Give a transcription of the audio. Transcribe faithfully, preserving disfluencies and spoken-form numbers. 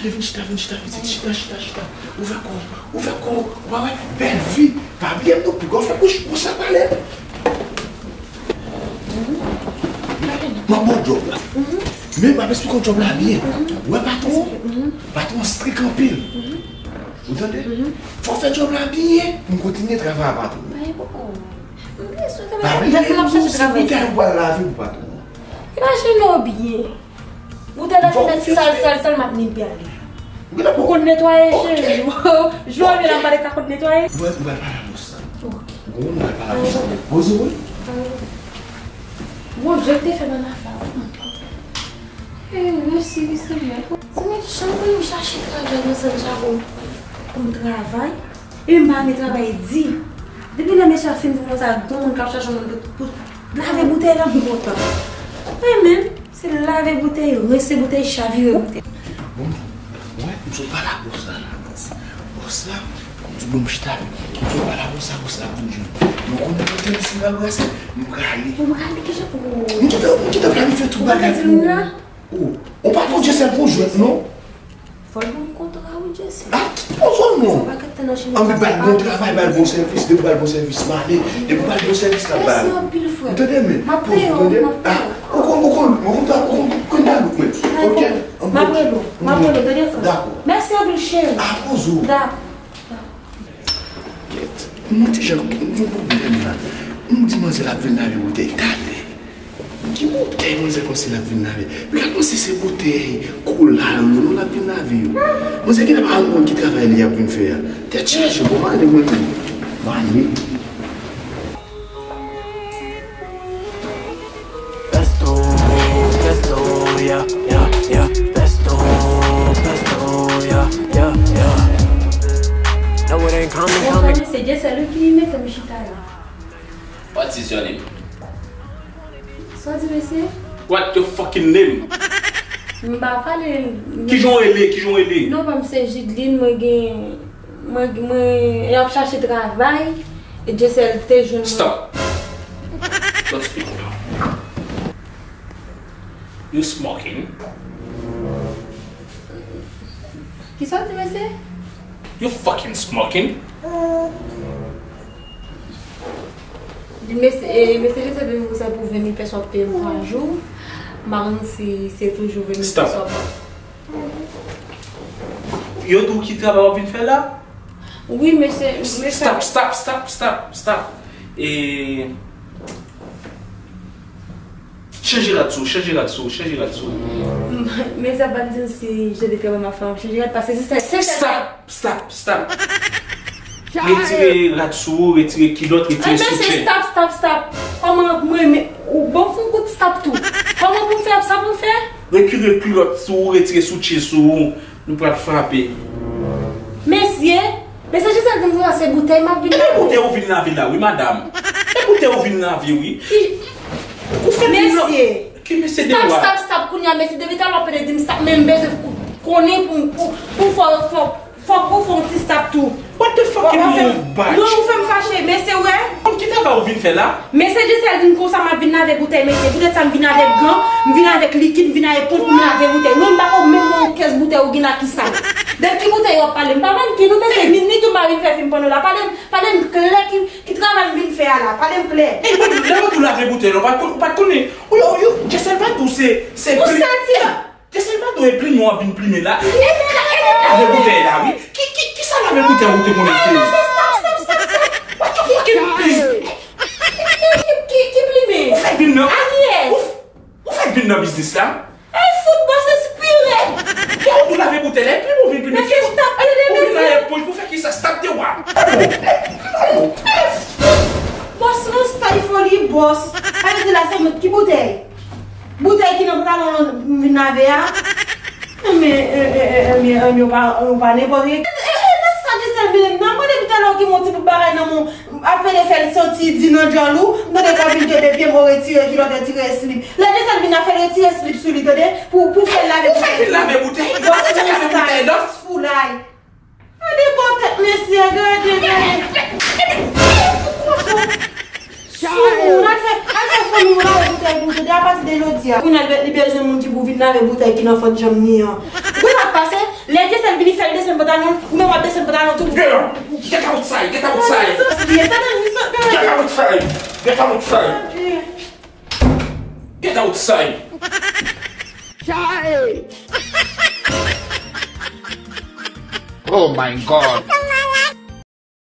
Vin chita, vin chita, pitit, chita, chita, chita. Ouvè kò w, ouvè kò w. Ou pa wè? Bèl vi. Pa bliye m non, piga w fè bouch, bouch la pale. M ap ba w djòb la. Men m ap esplike w djòb la byen. Ou wè patwon an? Patwon an strik anpil. Ou tande? Fò w fè djòb la byen pou m kontinye travay a patwon. Pa bliye m sou boutèy ou pral lave pou patwon an. Imajine w byen. Boutèy la te mèt sal, sal, sal, m ap netwaye. Ou konn netwaye, cheri? Jodi a, m pa te ka konn netwaye. Mwen, mwen pale a bòs la. Ok. Ou konprann, mwen pale a bòs la. Poze w wi. Bon, je te fè nan afè. Eh, mèsi, wi, se byen. Se men ki jan pou m chache travay nan Santiago pou m travay. E m pa renmen travay di. Depi lè mesye a fin di m konsa, gen moun k ap chache yon moun pou, pou lave boutèy la, m kontan. Mwen menm, se lave boutèy, rense boutèy, chavire boutèy. Bon, wè, m sot pale a bòs la, la, bòs. Bòs la, m di bon, m chita, m sot pale a bòs la, bòs la, m di, nou konnen kote m si m pa brase, m prale. Ou prale, kijan pou. M gentan, m gentan planifye tout bagay pou ou. Ou pa konn Djessèl pou jwèt, non? Fò l ban m kontra wi, Jesse. Ah, poze w non. Anvi ba l bon travay, ba l bon sèvis. Depi ba l bon sèvis, m ale. Depi ba l bon sèvis, l ap ba l. Mèsi anpil, frè. Ou tande, men? M ap peye w, m ap peye w. Ah, ou konn, ou konn, ou konn, ou konn, ou konn, ou konn, ou konn, ok? M ap rele w, m ap rele w, tande, frè. Dakò. Mèsi anpil, cheri. Ah, poze w. Dakò. Kèt, m ti jan, m gen pwoblèm la. M di manzè l ap vin lave boutèy talè. Ki boutèy manzè panse l ap vin lave? Piga l panse se boutèy kola yo non l ap vin lave yo. Manzè genlè pa konn ki travay li ap vin fè a. Tèt chaje, bon, m ale mwen menm. M ale. Pesto, pesto, yeah, yeah, yeah. Pesto, pesto, yeah, yeah, yeah. No, it ain't coming, coming. Mesye, se Jesse wi ki mete m chita la. What is your name? Sa w di, mesye? What your fucking name? M pa pale. Kijan w rele? Kijan w rele? Non, pa m se Jidline, mwen gen, mwen, mwen, y ap chache travay, e Jesse te jwenn mwen. Stop. Don't speak now. You smoking? Kisa w di, mesye? You fucking smoking? Mesye, eh, mesye Joseph vin pou sa pou ven mil pès w ap peye m pa jou. M pa konn si se toujou ven mil pès w ap. Stop. Yo di w ki travay w ap vin fè la? Wi, mesye, mesye. Stop, stop, stop, stop, stop. E, chanje rad sou, chanje rad sou, chanje rad sou. Men sa pa di si je de travay m ap fè, m ap chanje rad, paske se sa, se sa. Stop, stop, stop. Retire rad sou ou, retire kilòt, retire soutyen. Mesye, stop, stop, stop. Kòman mwen, men, ou ban m fon kout stop tou. Kòman pou m fè sa pou m fè? Retire kilòt sou ou, retire soutyen sou ou. Nou pral frape. Mesye, mesye Gisèle di m konsa se boutèy m ap vin lave. E boutèy ou vin lave la wi, madanm. E boutèy ou vin lave wi. Ou fè vin lave. Mesye. Ki mesye de lwa? Stop, stop, stop, kounye a mesye depi talè w ap pede di m stop, men m bezwen konnen pou, pou, pou fò, fò, fòk ou fè yon ti stop tou. What the fuck you move back? Non, ou fè m fache, mesye, wè. Bon, ki travay ou vin fè la? Mesye Gisèle di m konsa m ap vin lave boutèy, mesye. Poutèt sa m vin avèk gan, m vin avèk likid, m vin avèk ponp pou m lave boutèy. Non, m pa ko menm yon kès boutèy ou gen la ki sal. De ki boutèy w ap pale? M pa mannequin non, mesye. Minit ou m pa vin fè fim pòno la. Pale m, pale m klè ki, ki travay m vin fè a la. Pale m klè. Ey, bon, lè w tou lave boutèy la, ou pa t konn, ou pa t konnen. Ou yo, ou yo, Gisèle pa tou se, se plim. Ou santi la? Gisèle pa tou e plim w ap vin plimen la. E lave boutèy la, wi. Ki, ki, ki sa lave boutèy ou te konnen te ye? Stop, stop, stop, stop. What the fuck is this? Ki, ki, ki, ki plimen? Ou fè vin nan. Ou, ou fè vin nan biznis la? Ay, fout, bòs, espire. Lè ou tou lave boutèy la, e plim ou vin plimen. Mesye, stop, tande, mesye. Ou vin nan eponj pou fè ki sa? Stop de wa. Bòs, rasta foli, bòs. Pale di la, se mwen ki boutèy. Boutèy ki nan pantalon m vin lave a. Men, e, e, e, e, men, e, men, ou pa, ou pa nenpòt. E, e, e, nan sa Gisèle vin nan, mwen depi talè ou gen yon ti bout bagay nan men w, ap fè fè l santi di nan djòl ou, m tande kò vin kenbe pye m, ou retire kilòt, retire slip. Lè Gisèle vin ap fè l retire slip sou li, tande, pou, pou fè l lave boutèy. Ou fè vin lave boutèy? Ou fè vin lave boutèy, non? Bòs, foulay. Gade bò tèt mesye, gade, gade. Sou moun, al fè, al fè fanmi w lave boutèy pou ou, tande, apati de jodi a. Kounye a, li bezwen moun ki pou vin lave boutèy ki nan fòt janm ni an. Ou konn sa k pase? Pantalon, ou menm w ap desann pantalon tou. Girl, get outside, get outside. Sa nan sans li ye, sa nan sans. Get outside, get outside. Get outside. Oh my God.